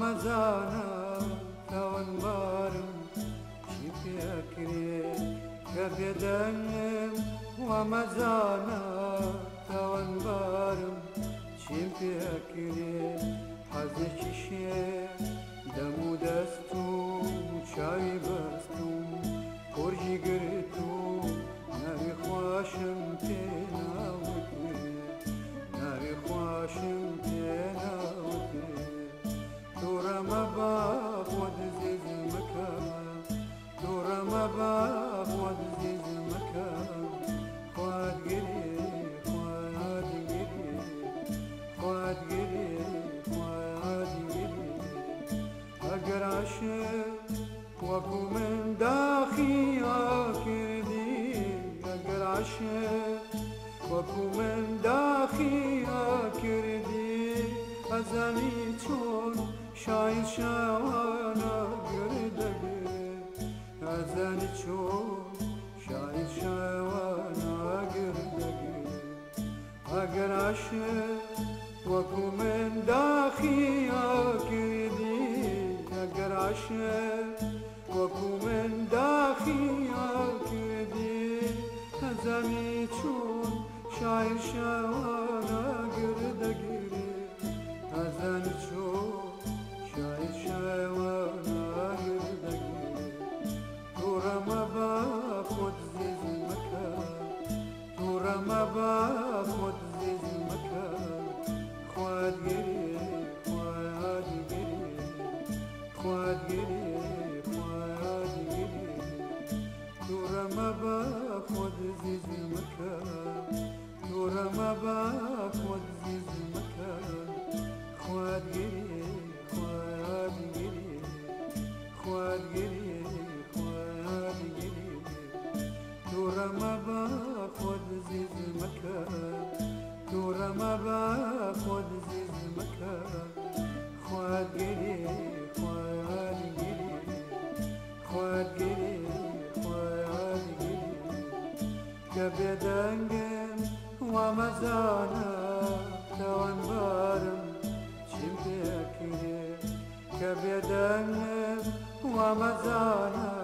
مەزانە تاوانبارم چی پێکرێ کە بێدەنگم وا مەزانە تاوانبارم چیم پێکرێ حەزێکی شێ دەم و دەست و چاوی بەست و قورگی گرت و ناوی خواشم پێناوتێ ناوی خواشم پێناوتێ تووڕە مەبە خۆت زیز مەکە تووڕە مەبە خۆت زیز مەکە خوات گرێ خوات گرێ خوات گرێ خوات گرێ ئەگەر عاشق وەکو من داخی کردی ئەگەر عاشق وەکو من داخی کردی ئەزانی چۆن شاید شاوانە گردەگرێ ئەزانی چۆن شاید شاوانە گردەگرێ ئەگەر عاشق وەکو من داخی کردی ئەگەر عاشق وەکو من داخی کردی ئەزانی چۆن شاید شاوانە گردەگرێ ئەزانی چۆن شاید شاوانە گردەگرێ تووڕە مەبە خۆت زیز مەکە تووڕە مەبە خۆت زیز مەکە خوات گرێ خوات گرێ خوات گرێ خوات گرێ تووڕە مەبە خۆت زیز مەکە تووڕە مەبە خۆت زیز مەکە خوات گرێ خوات گرێ خوات گرێ خوات گرێ تووڕە مەبە خۆت زیز مەکە تووڕە مەبە خۆت زیز مەکە خوات گرێ خوات گرێ خوات گرێ خوات گرێ کە بێدەنگم وا مەزانە تاوانبارم چیم پێکرێ کە بێدەنگم وا مەزانە.